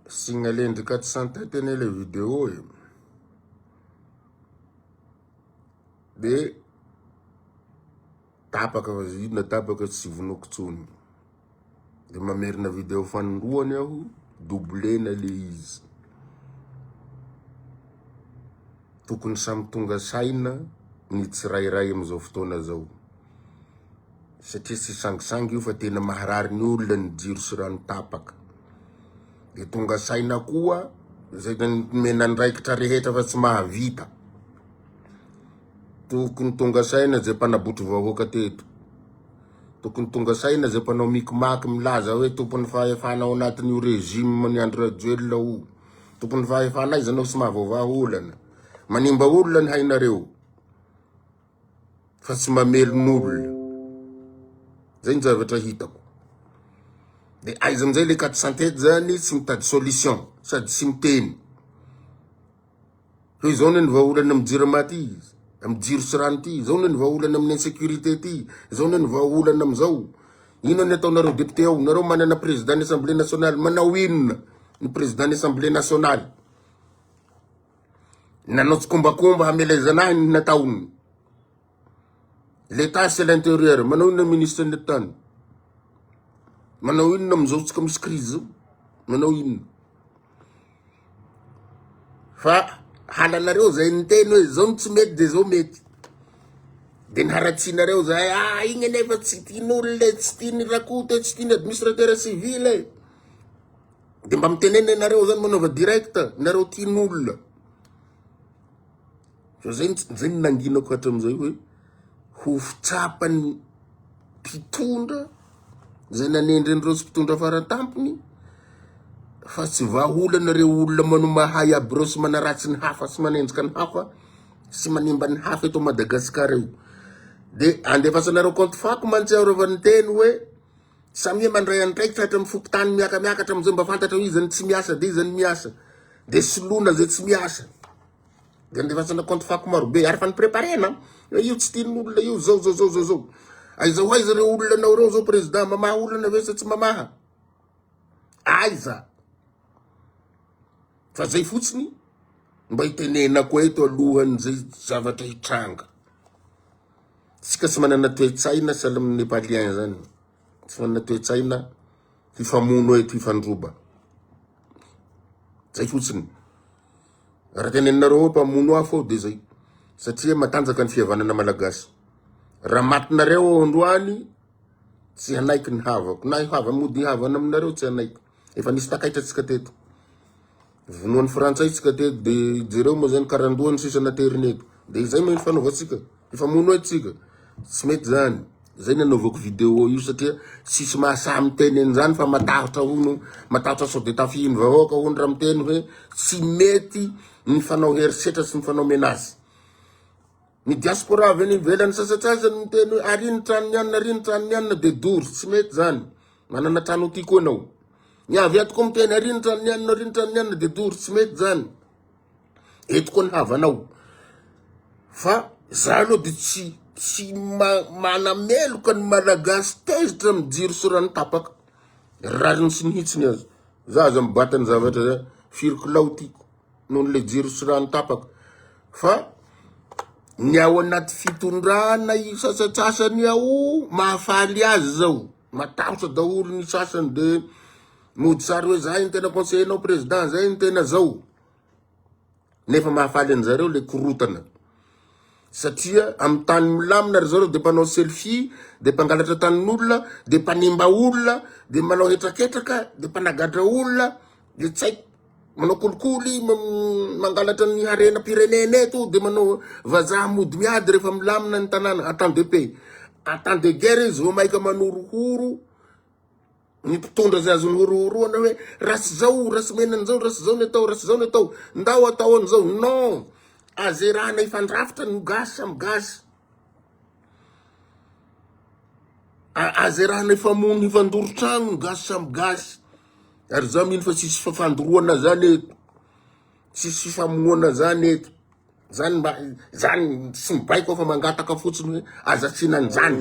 Signalendry 400 tête anie le vidéo e. De tapaka fa inona tapaka tsy vonoiko tsony. De mamerina vidéo fanindroany aho, doublena le izy. Tokony samy tonga saina ny tsirairay amizao fotoana zao. Satria tsy sangisangy io fa tena maharary ny olona ny jiro sy rano tapaka. De tonga saina koa zay nomena andraikitra rehetra fa tsy mahavita. Tokony tonga saina zay mpanabotry vahoaka teto. Tokony tonga saina zay mpanao micmac milaza hoe tompon'ny fahefana ao anatin'io régime ny Andry Rajoelina o. Tompon'ny fahefana aiza anao tsy mahavoavaha olana. Manimba olona ny hainareo. Fa tsy mamelon'olona. Zay ny zavatra hitako. De aiza amizay le 407 zany tsy mitady solution sady tsy miteny. Hoe zao ne ny vahaolana amin'ny jirama ty, amin'ny jiro sy rano ty, zao ne ny vahaolana amin'ny insécurité ty, zao ne ny vahaolana amizao. Inona ny ataonareo député ao? Nareo manana président ny assemblée nationale, manao inona ny président ny assemblée nationale? Nanao tsikombakomba hamelezana ahy ny nataony. L'état c'est l'intérieur. Manao inona ministre ny tany? Manao inona amizao tsika misy crise zao? Manao inona? Fa halanareo zay niteny hoe zao no tsy mety de zao mety. De niharatsianareo zay, ah igny anefa tsy tian'olona e, tsy tian'i Rakoto e, tsy tian'ny administrateur civil e. De mba mitenena ianareo zany manaova direct, nareo tian'olona. Fa zay zay no nanginako hatramin'izay hoe ho tsapan'ny mpitondra zay nanendry an'ireo tsy mpitondra faratampony fa tsy vahaolana ireo olona manao mahay aby ireo sy manaratsy ny hafa sy manenjika ny hafa sy manimba ny hafa eto Madagasikara io. De andefasanareo compte fako mantsy aho rehefa niteny hoe samia mandray andraikitra hatramin'ny fokontany miakamiakatra amin'izay mba fantatra hoe iza ny tsy miasa de iza ny miasa de soloina zay tsy miasa. De andefasana compte fako maro be ary efa ni-preparena hoe io tsy tian'olona io zao zao zao zao zao. Aiza ho aiza ireo olona anao ireo zao président mamaha olana ve sa tsy mamaha? Aiza? Fa zay fotsiny mba hitenenako eto alohan'izay zavatra hitranga. Tsika tsy manana toe-tsaina sahala amin'ny Nepalien zany. Tsy manana toe-tsaina hifamono eto hifandroba. Zay fotsiny. Raha teneninareo hoe mpamono afo aho de zay. Satria matanjaka ny fihavanana malagasy. Raha matinareo aho androany, tsy hanaiky ny havako. Na hava mody havana aminareo tsy hanaiky. Efa nisy takaitra tsika teto. Vonoan'ny frantsay tsika teto de jereo moa zany karandoha ny sisa nateriny eto. De izay moa ny fanaovantsika. Hifamono eto tsika. Tsy mety zany. Zay ny anaovako vidéo io satria tsisy mahasahy miteny an'izany fa matahotra hono, matahotra sao de tafihin'ny vahoaka hono raha miteny hoe tsy mety ny fanao herisetra sy ny fanao menace. Ny diaspora avy any ivelany sasatsasany miteny hoe ary ny tranon'ny anona, ary ny tranon'ny anona de doro. Tsy mety zany. Manana trano aty koa anao. Ny avy ato koa miteny ary ny tranon'ny anona, ary ny tranon'ny anona de doro. Tsy mety zany. Eto koa ny havanao. Fa za aloha de tsy tsy manameloka ny Malagasy tezitra amin'ny jiro sy rano tapaka. Rariny sy ny hitsiny aza. Za aza mibata ny zavatra za firy kilao tiako noho le jiro sy rano tapaka. Fa ny ao anaty fitondrana io sasatsasany ao mahafaly azy zao. Matahotra daholo ny sasany de mody sary hoe za ny tena conseiller nao président, zay ny tena zao. Nefa mahafaly an'zareo le korotana. Satria amin'ny tany milamina ry zareo de mpanao selfie, de mpangalatra tanin'olona, de mpanimba olona, de manao hetraketraka, de mpanagadra olona, de tsy haiko manao kolikoly, mangalatra ny harenam-pirenena eto, de manao vazaha mody miady rehefa milamina ny tanàna, en temps de paix. En temps de guerre izy vao maika manorohoro Ny mpitondra izay azony horohoroana hoe raha tsy zao, raha tsy mena an'izao, raha tsy zao ny atao, raha tsy zao ny atao, ndao atao an'izao. Non! Azerahana hifandrafitra ny gasy samy gasy. Azerahana hifamono hifandoro trano ny gasy samy gasy. Ary za mino fa tsisy fifandoroana zany eto. Tsisy fifamonoana zany eto. Zany mba zany tsy mibaiko aho fa mangataka fotsiny hoe aza asiana an'izany.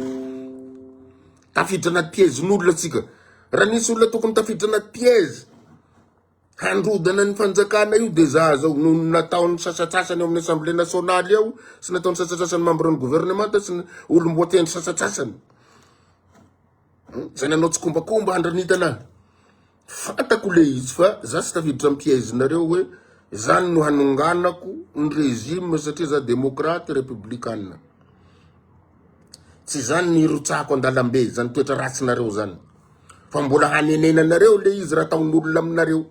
Tafiditra anaty piège-n'olona tsika. Raha nisy olona tokony tafiditra anaty piège. Handrodana ny fanjakana io de za zao noho ny nataon'ny sasatsasany ao amin'ny assemblée nationale ao sy nataon'ny sasatsasany membre ny gouvernement sy ny olom-boatendry sasatsasany zay nanao tsikombakomba handranitana ahy. Fantako le izy fa za tsy tafiditra am piège nareo hoe zany no hanonganako ny régime satria za démocrate républicaine. Tsy zany ny hirotsahako andalambe zany toetra ratsinareo zany. Fa mbola hanenenanareo le izy raha ataon'olona aminareo.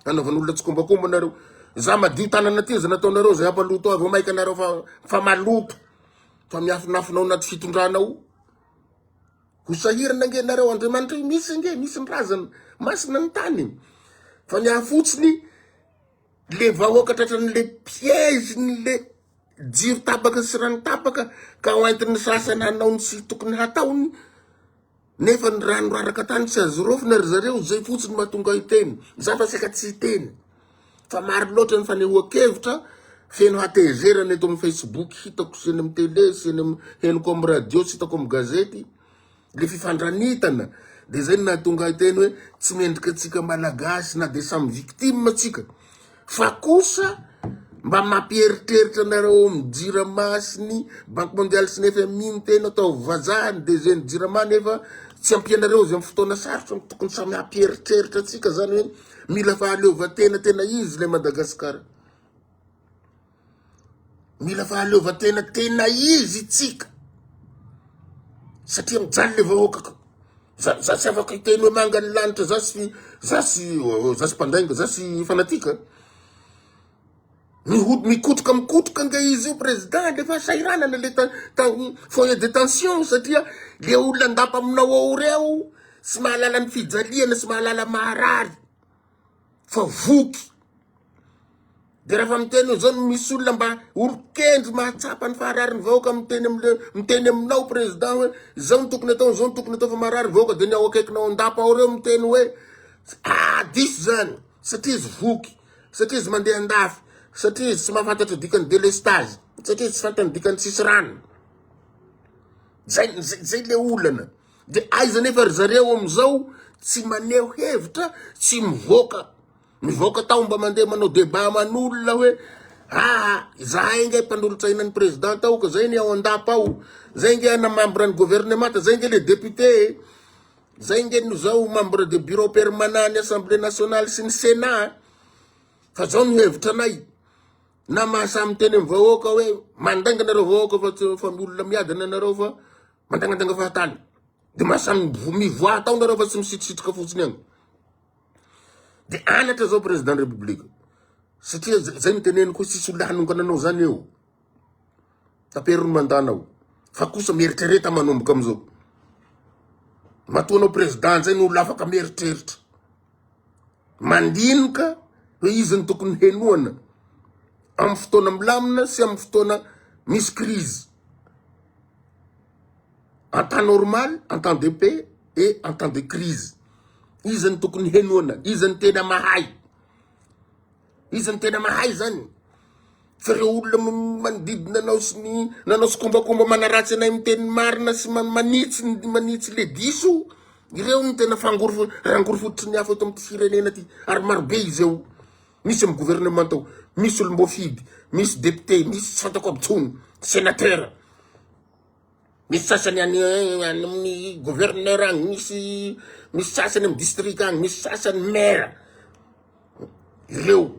Anaovan'olona tsikombakomba nareo. Za madio tanana aty zay nataonareo zay hampaloto ahy vao maika nareo fa fa maloto. Fa miafinafina ao anaty fitondrana ao. Ho sahirana ange nareo Andriamanitra io misy ange misy ny razana masina ny tany. Fa ny ahy fotsiny le vahoaka tratran'le piège ny le jiro tapaka sy rano tapaka ka hoentin'ny sasany hanao ny tsy tokony hataony nefa ny rano raraka tany tsy azo raofina ry zareo zay fotsiny mahatonga hiteny za fa saika tsy hiteny fa maro loatra ny fanehoan-kevitra feno hatezerana eto amin'ny facebook hitako sy eny amin'ny tele sy eny amin'ny henoko amin'ny radio sy hitako amin'ny gazety le fifandranitana de zay no nahatonga ahy teny hoe tsy mendrika antsika malagasy na de samy victime tsika fa kosa mba mampieritreritra anareo ao amin'ny jirama sy ny banque mondiale sy ny FMI ny tena atao vazaha ny DG ny jirama nefa tsy ampianareo zay amin'ny fotoana sarotra tokony samy hampieritreritra antsika zany hoe mila fahaleovantena tena izy le Madagasikara Mila fahaleovantena tena izy tsika satria mijaly le vahoaka ko. Za za tsy afaka hiteny hoe manga ny lanitra za sy za sy za sy mpandainga za sy fanatika. Miho- mikotroka mikotroka ange izy io président le fahasahiranana le ta- ta- foyer de tension satria le olona andapa aminao ao reo tsy mahalala ny fijaliana sy mahalala maharary fa voky. De rehefa miteny eo zao misy olona mba olon-kendry mahatsapa ny fahararin'ny vahoaka miteny amle miteny aminao président hoe zao no tokony atao zao no tokony atao fa marary vahoaka de ny ao akaikinao an-dapa ao reo miteny hoe ah diso zany satria izy voky satria izy mandeha andafy satria izy tsy mahafantatra dikan'ny délestage satria izy tsy fantany dikan'ny tsisy rano zay zay zay le olana de aiza nefa ry zareo amizao tsy maneho hevitra tsy mivoaka Mivoaka tao mba mandeha manao débat aman'olona hoe aa zahay nge mpanolotsaina ny président tao ka zay ny ao an-dapa ao, zay nge ana membre ny gouvernement zay nge le député, zay nge no zao membre de bureau permanent ny assemblée nationale sy ny sénat fa zao ny hevitra anay na mahasahy miteny amin'ny vahoaka hoe mandainga nareo vahoaka fa tsy fa olona miadana nareo fa mandangandainga fahatany de mahasahy mivoaha tao nareo fa tsy misitrisitrika fotsiny agny. De anatra zao président république satria zay no teneniko hoe tsisy olona hanongana anao zany eo tapero ny mandat-nao fa kosa mieritrereta manomboka amizao matoa anao président zay no olona afaka mieritreritra mandinika hoe izy no tokony henoana amin'ny fotoana milamina sy amin'ny fotoana misy crise En temps normal, en temps de paix et en temps de crise. Iza no tokony henoana? Iza no tena mahay? Iza no tena mahay zany? Fa ireo olona manodidina anao sy ny nanao tsikombakomba manaratsy anay miteny marina sy manitsy manitsy le diso, ireo no tena fangoro rangory fototry ny afo eto amin'ity firenena ty ary marobe izy eo. Misy amin'ny gouvernement ao, misy olom-boafidy, misy député, misy tsy fantako aby tsony, sénateur. Misy sasany any any amin'ny gouverneur agny, misy misy sasany amin'ny district agny, misy sasany maire. Ireo.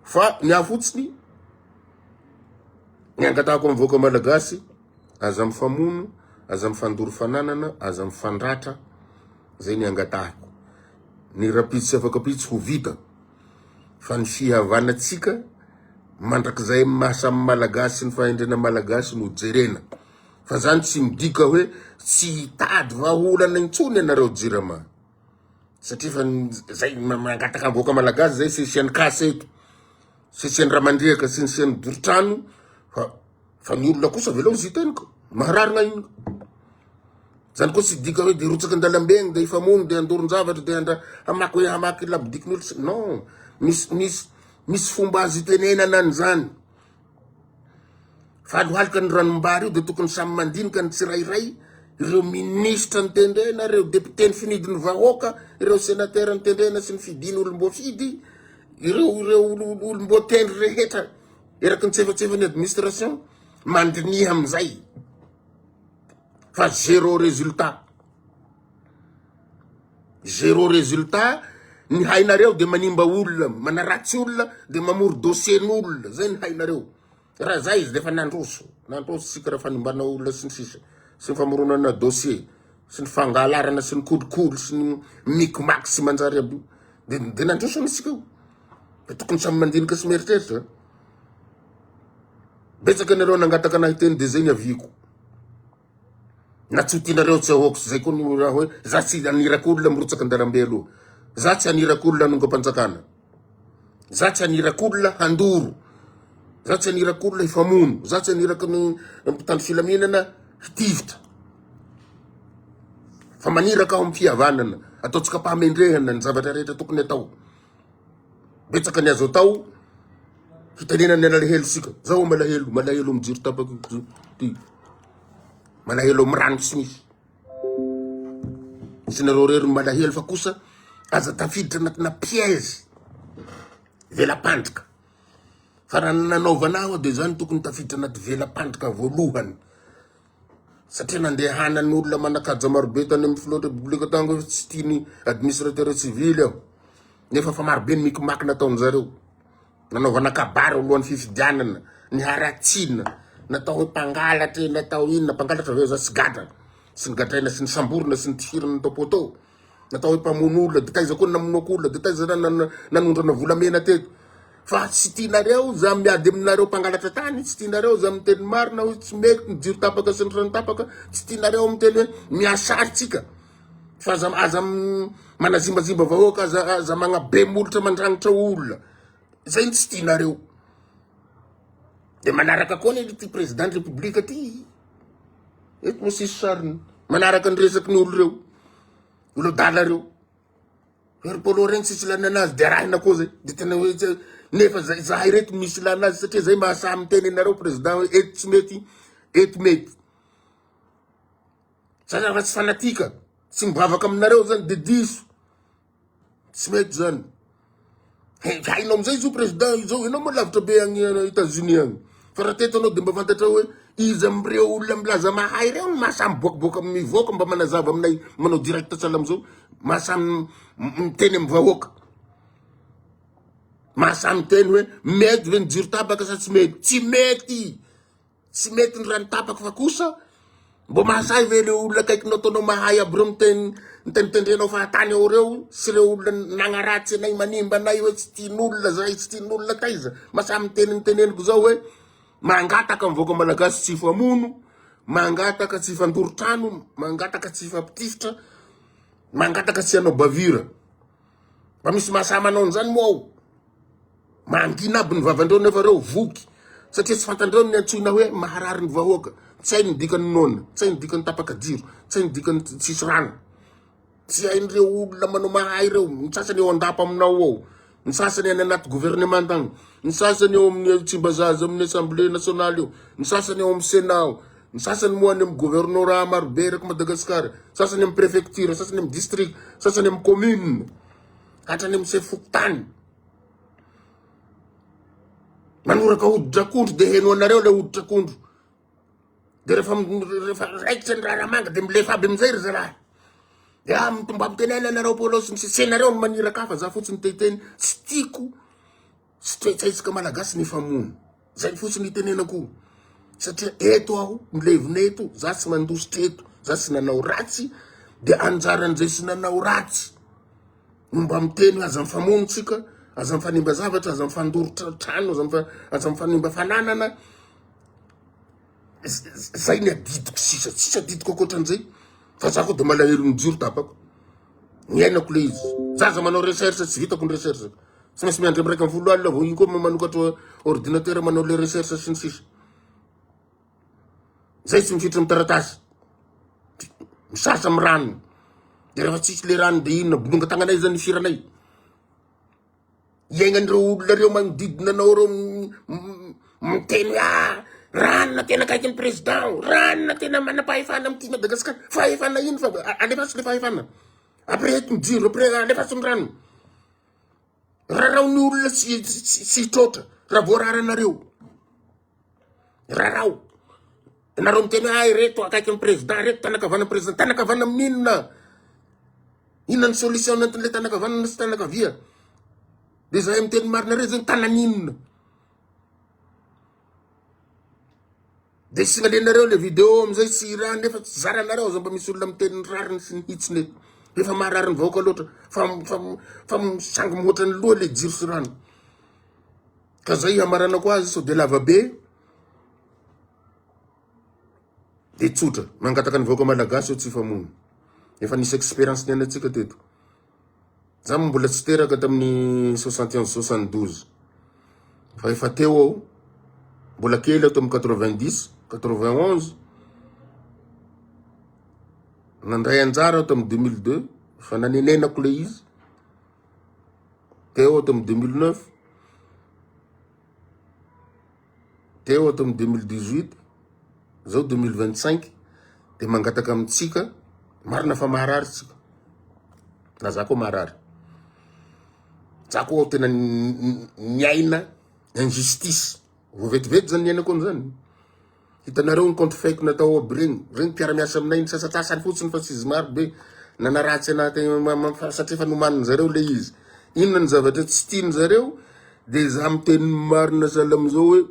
Fa ny ahy fotsiny ny angatahako amin'ny vahoaka malagasy aza mifamono, aza mifandoro fananana, aza mifandratra, zay ny angatahiko. Ny rapitso sy afakapitso ho vita fa ny fihavanantsika mandrakizay amin'ny maha samy malagasy sy ny fahendrena malagasy no jerena fa zany tsy midika hoe tsy hitady vahaolana intsony ianareo jirama satria fa zay mangataka amboaka malagasy zay sesian'ny kasy eto sesian'ny ramandriaka sy ny sian'ny dorotrano fa fa ny olona kosa avelao izy hiteny ko maharary na inona zany koa tsy dika hoe de rotsaka an-dalambe agny de hifamono de andoron-javatra de andra hamaky hoe hamaky labodikin'olo tsy non misy misy Misy fomba azo itenenana an'izany. Fa alohalika ny ranombary io dia tokony samy mandinika ny tsirairay. ireo minisitra nitendrena, ireo député nifinidin'ny vahoaka, ireo sénateur nitendrena sy nifidiny olom-boafidy, ireo ireo olom-boatendry rehetra eraky ny tsefatsefan'ny administration, mandiniha amin'izay fa zéro résultat. Zéro résultat, ny hainareo de manimba olona, manaratsy olona, de mamory dossier-n'olona, zay ny hainareo. Raha zay izy de efa nandroso, nandroso tsika raha fanimbana olona sy ny sisa, sy ny famoronana dossier, sy ny fangalarana sy ny kolikoly sy ny micmac sy manjary aby io. De de nandroso anie tsika io. Fa tokony samy mandinika sy mieritreritra. Betsaka nareo nangataka anahy teny de zay niaviako. Na tsy ho tianareo tsy ahoako zay koa no raha hoe za tsy haniraka olona mirotsaka an-dalambe aloha. Za tsy haniraka olona hanongam-panjakana. Za tsy haniraka olona handoro. Za tsy haniraka olona hifamono. Za tsy haniraka ny mpitandro filaminana hitifitra. Fa maniraka aho amin'ny fihavanana. Ataontsika am-pahamendrehana ny zavatra rehetra tokony atao. Betsaka ny azo atao hitenenana ny alahelo sika. Zaho malahelo, malahelo amin'ny jiro tapaka ty. Malahelo amin'ny rano tsy misy. Tsy nareo irery no malahelo fa kosa aza tafiditra anatina piège vela-pandrika. Fa raha ny nanaovana aho dia zany tokony tafiditra anaty vela-pandrika voalohany. Satria nandehanan'ny olona manan-kaja marobe tany amin'ny filoha repoblika tany hoe tsy tiany administrateur civil aho. Nefa fa marobe ny mikimaky nataon-jareo. Nanaovana kabary alohan'ny fifidianana, ny haratsiana, natao hoe mpangalatra e, natao inona, mpangalatra ve za tsy gadra, sy ny gadraina sy ny samborina sy ny tifirina natao poteau, natao hoe mpamono olona, de taiza koa ny namonoako olona, de taiza za nanondrana volamena teto. Fa tsy tianareo za miady aminareo mpangalatra tany, tsy tianareo za miteny marina hoe tsy mety ny jiro tapaka sy ny rano tapaka, tsy tianareo miteny hoe miasary tsika. Fa aza aza manazimbazimba vahoaka, aza aza magnabe molotra mandrangitra olona. Zay ny tsy tianareo. De manaraka koa anie ity président de république ty. Eto moa tsisy sariny. Manaraka ny resaky ny olo reo. Olo adala reo. Ry polo regny tsisy ilana anazy de arahina koa zay. De tena hoe nefa zay zahay reto misy ilana azy satria zay mahasahy miteny anareo président hoe eto tsy mety, eto mety. Za zany fa tsy fanatika, tsy mivavaka aminareo zany de diso. Tsy mety zany. Hainao amizay izy io président izao, ianao moa lavitra be agny Etats-Unis agny. Fa raha teto anao de mba fantatrao hoe iza amin'ireo olona milaza mahay ireo no mahasahy miboakaboaka mivoaka mba manazava aminay manao direct sahala amizao, mahasahy miteny amin'ny vahoaka. Mahasahy miteny hoe mety ve ny jiro tapaka sa tsy mety? Tsy mety. Tsy mety ny rano tapaka fa kosa mbo mahasahy ve ireo olona akaikinao ataonao mahay aby ireo miteny mitenitendrenao fahatany ao ireo sy ireo olona nagnaratsy anay manimba anay hoe tsy tian'olona zahay tsy tian'olona taiza masahy miteny ny teneniko zao hoe mangataka ny vahoaka malagasy tsy hifamono mangataka tsy hifandoro trano mangataka tsy hifampitifitra mangataka tsy hanao bavure mba misy mahasahy manao an'izany moa ao Mangina aby ny vavandreo nefa reo voky satria tsy fantandreo ny antsoina hoe maharary ny vahoaka. Tsy hay ny dikan'ny noana, tsy hay ny dikan'ny tapaka jiro, tsy hay ny dikan'ny tsisy rano. Tsy hain'ireo olona manao mahay ireo, ny sasany eo an-dapa aminao ao, ny sasany any anaty gouvernement agny, ny sasany eo amin'ny Tsimbazaza amin'ny assemblée nationale eo, ny sasany eo amin'ny sénat ao, ny sasany moa any amin'ny gouvernorat marobe eraky Madagasikara, sasany amin'ny préfecture, sasany amin'ny district, sasany amin'ny commune, hatrany amin'ny chef fokontany. Manoraka hoditr'akondro de henoanareo le hoditr'akondro. De rehefa rehefa raikitra ny raharaha manga de milefa aby amizay ry zalahy. De ah mba mitenena anareo polo sy ny sisa. Tsy nareo no maniraka fa za fotsiny te hiteny tsy tiako tsy toetsaitsika malagasy ny famono. Zay fotsiny itenenako. Satria eto aho milevina eto, za tsy mandositra eto, za tsy nanao ratsy de anjaran'izay tsy nanao ratsy. no mba miteny hoe aza mifamono tsika, aza mifanimba zavatra, aza mifandoro trano, aza mifa, aza mifanimba fananana. Zay ny adidiko sisa, tsisy adidiko ankoatran'izay. Fa za koa de malahelo ny jiro tapako. Niainako le izy. Za aza manao recherche, tsy vitako ny recherche. Tsy maintsy miandry amin'ny 11 alina vao iny koa manokatra ordinateur manao le recherche sy ny sisa. Zay tsy mifitry ny taratasy. Misasa amin'ny rano. De rehefa tsisy le rano de inona bolonga tagnanay zany firanay. Iainan'ireo olona reo manodidina anao reo miteny hoe ah. Ranona tena akaiky ny président, ranona tena manam-pahefana amin'ity Madagasikara. Fahefana ino fa alefaso le fahefana. Ampireheto ny jiro, alefaso ny rano. Rarao ny olona tsy tsy hitroatra raha voararanareo. Rarao. Nareo miteny hoe ah reto akaiky ny président, reto tanakavanan'ny président, tanakavana amin'inona? Inona ny solution nentin'ilay tanakavanana sy tanakavia? De zahay miteny marina reo zany tanan'inona? De signalenareo le vidéo amizay tsy raha nefa tsy zaranareo aza mba misy olona miteny ny rariny sy ny hitsiny eto. Efa maharary ny vahoaka loatra fa fa fa misangy mihoatra ny loha le jiro sy rano. Ka zay hamaranako azy sao de lava be. De tsotra, mangataka ny vahoaka malagasy eo tsy hifamono. Efa nisy expérience niainantsika teto. Za moa mbola tsy teraka tamin'ny 71 72 fa efa teo aho mbola kely aho tamin'ny 90 91 nandray anjara aho tamin'ny 2002 fa nanenenako le izy teo aho tamin'ny 2009 teo aho tamin'ny 2018 zao 2025 de mangataka amintsika marina fa maharary tsika na za koa marary za koa tena niaina injustice vao vetivety zany niainako an'izany hitanareo ny compte fake natao aby regny regny mpiara-miasa aminay ny sasatsasany fotsiny fa tsy izy maro be nanaratsy anaty satria efa nomanin zareo le izy inona ny zavatra tsy tiany zareo de za miteny marina sahala amizao hoe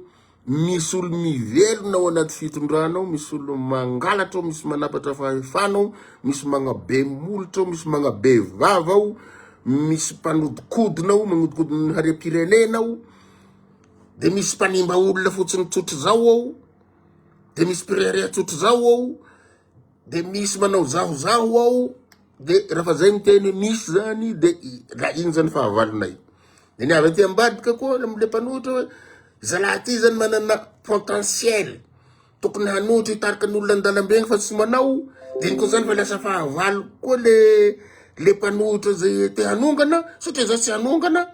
Misy olo mivelona ao anaty fitondrana ao, misy olo mangalatra ao, misy manapatra fahefana ao, misy magnabe molotra ao, misy magnabe vava ao, misy mpanodikodina ao, magnodikodina ny harem-pirenena ao, de misy mpanimba olona fotsiny tsotr'izao ao, de misy mpirehareha tsotr'izao ao, de misy manao zahozaho ao, de raha fa zay miteny hoe misy zany de la iny zany fahavalonay. De ny avy aty ambadika koa amle mpanohitra hoe zalahy ty zany manana potentiel tokony hanohitra hitarika ny olona an-dalambe egny fa tsy manao, de iny koa zany fa lasa fahavalo koa le le mpanohitra zay te hanongana satria za tsy hanongana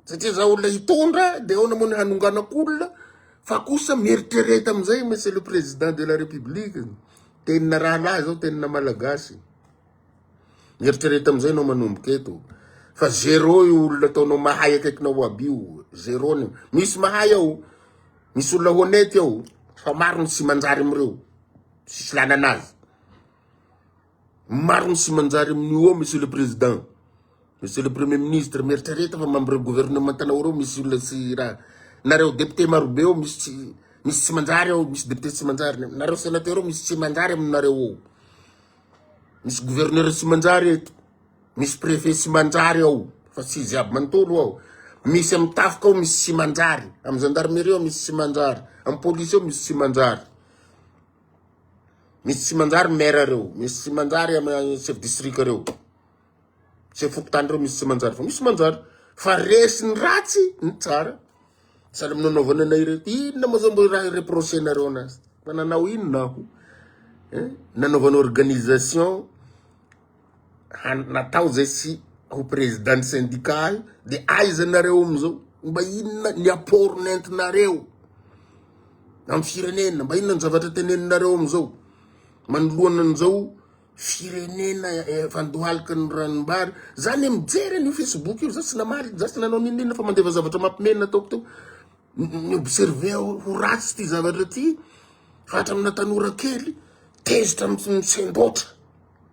satria za olona hitondra de ahoana moa ny hanonganako olona fa kosa mieritrereta amizay monsieur le président de la république tenina rahalahy zao tenina malagasy Mieritrereta amizay anao manomboka eto fa zero io olona ataonao mahay akaikinao aby io, zero ny misy mahay ao, misy olona honnête ao fa maro ny tsy manjary amireo, tsisy lalana azy. Maro ny tsy manjary amin'io ao monsieur le président, monsieur le premier ministre, mieritrereta fa membre gouvernement anao reo misy olona tsy raha, nareo député marobe ao misy tsy misy tsy manjary ao, misy député tsy manjary, nareo sénateur ao misy tsy manjary aminareo ao. Misy gouverneur tsy manjary eto, misy préfet tsy manjary ao, fa tsy izy aby manontolo ao. Misy amin'ny tafika ao misy tsy manjary, amin'ny gendarmerie ao misy tsy manjary, amin'ny police ao misy tsy manjary. Misy tsy manjary maire reo, misy tsy manjary amin'ny chef district reo. Chef fokontany reo misy tsy manjary fa misy manjary. Fa resy ny ratsy ny tsara. Sahala amin'ny nanaovana anay ireto, inona moa zao mbo raha reprocher-nareo anazy? Fa nanao inona aho? Eh? Nanaovana organisation natao zay sy ho président ny syndicat ahy, de aiza nareo amizao? Mba inona ny apport nentinareo amin'ny firenena? Mba inona ny zavatra teneninareo amizao? Manoloana an'izao firenena efa andohaliky ny ranombary. Za ne mijery an'io Facebook io, za tsy namaly, za tsy nanao n'inon'inona fa mandefa zavatra mampimena nataoko teo. Ni observer aho ho ratsy ty zavatra ty fa hatramina tanora kely tezitra misendoatra.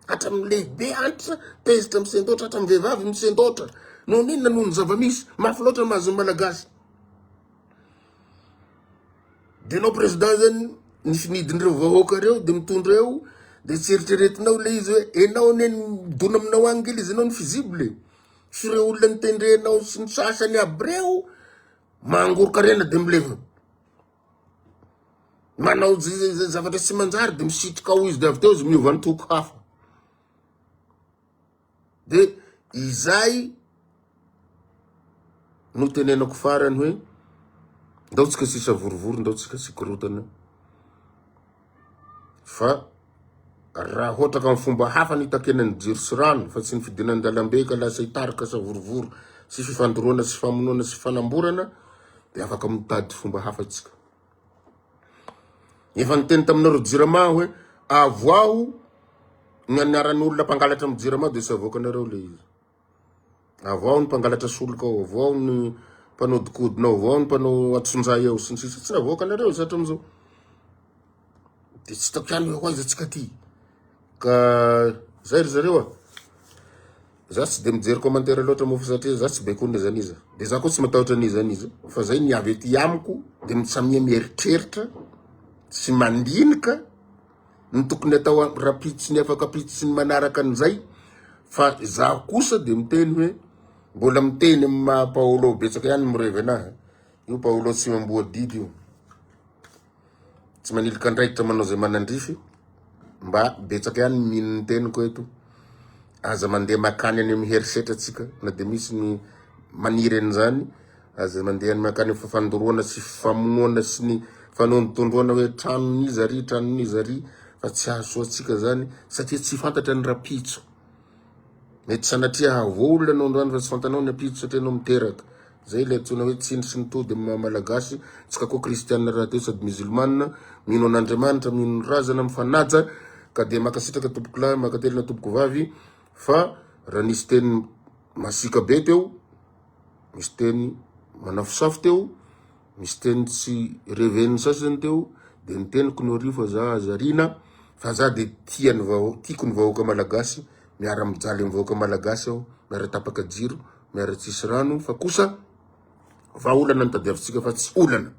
Hatramin'ny lehibe antitra tezitra misendoatra, hatramin'ny vehivavy misendoatra. Noho n'inona noho ny zava-misy, mafy loatra ny mahazo ny Malagasy. De enao président zany ny finidin'ireo vahoaka reo de mitondra eo de tsy eritreretinao le izy hoe enao anie midona aminao agny nge le izy enao ny fusible sy reo olona nitendrenao sy ny sasany aby reo mangorokarena de milevina manao zavatra tsy manjary de misitrika ao izy de avy teo izy miova antoko hafa De izay no tenenako farany hoe ndao tsika tsy hisavorovoro, ndao tsika tsy hikorotana fa raha ohatra ka amin'ny fomba hafa ny hitakiana ny jiro sy rano fa tsy ny fidinan-dalambe ka lasa hitarika savorovoro sy fifandoroana sy famonoana sy fanamborana de afaka mitady fomba hafa tsika. Efa niteny taminareo jirama aho hoe avoaho ny anaran'olona mpangalatra amin'ny jirama dia tsy avoakanareo le izy. Avoaho ny mpangalatra solika ao, avoaho ny mpanodikodina ao, avoaho ny mpanao antsonjay ao sy ny sisa tsy navoakanareo izy hatramin'izao. Dia tsy hitako ihany hoe ho aiza tsika ty. Ka zay ry zareo a. Za tsy de mijery commentaire loatra moa fa satria za tsy baikoina iza n'iza. De za koa tsy matahotra n'iza n'iza fa zay ny avy aty amiko de mitsamia mieritreritra sy mandinika ny tokony atao rapitso sy ny afaka apitso sy ny manaraka an'izay fa za kosa de miteny hoe mbola miteny amin'ny maha Paolo betsaka ihany mirevy anahy. Io Paolo tsy mamboa didy io. Tsy manilika andraikitra manao izay manandrify mba betsaka ihany ny mino ny teniko eto. Aza mandeha makany any amin'ny herisetra tsika na dia misy ny maniry an'izany. Aza mandeha any makany amin'ny fifandoroana sy fifamonoana sy ny fanondrotondroana hoe tranon'iza ry tranon'iza ry fa tsy hahasoa antsika zany satria tsy fantatra ny rapitso. Mety sanatria hahavoa olona anao androany fa tsy fantanao ny ampitso satria anao miteraka. Zay ilay antsoina hoe tsindry sy ny tody amin'ny maha malagasy, tsika koa kristianina rahateo sady musulmane, mino an'Andriamanitra, mino ny razana, mifanaja, ka dia mankasitraka tompokolahy, mankatelina tompokovavy fa raha nisy teny masiaka be teo, misy teny manafosafo teo, Misy teny tsy reven'ny sasany teo de ny teniko no rio fa za aza ariana fa za de tia ny vahoaka, tiako ny vahoaka malagasy, miara mijaly amin'ny vahoaka malagasy aho, miara tapaka jiro, miara tsisy rano fa kosa vahaolana no tadiavintsika fa tsy olana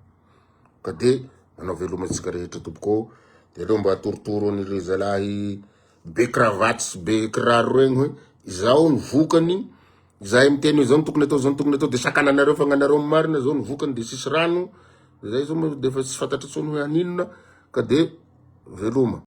ka de manao veloma antsika rehetra tompoko ô, de aleo mba atorotoro an'ireo zalahy be cravate sy be kiraro regny hoe izao ny vokany Izahay miteny hoe zao no tokony atao, zao no tokony atao, de sakananareo fa gnanareo ny marina, zao no vokany de tsisy rano, zay zao moa de efa tsy fantatra intsony hoe haninona ka de veloma.